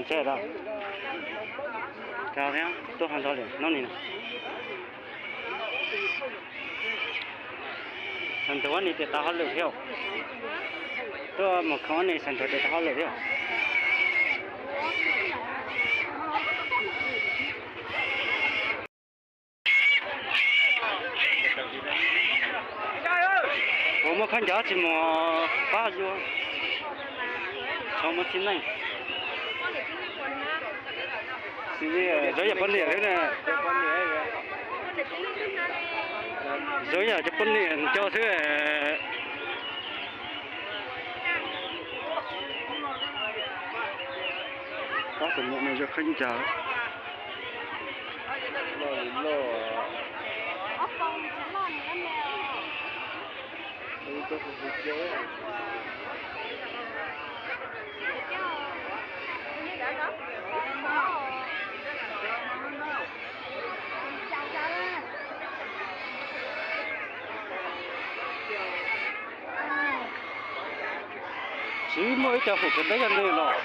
Txog thiab, tuaj ho ntog lawm no ni na. Xam nthuav ni tes tav hauj lwm thiab. Tuaj mus khoom ni xam nthuav tes tav hauj lwm thiab. Ua muaj khaub ncaws tsis mus pab yuav, tsis muaj txiv neej. Zoo yam poj niam xwb na. Zoo yam cov poj niam nco xwb. Pab tus muam no yog khaub ncaws. Tsis muaj ib co hauv tsev teb yog li los.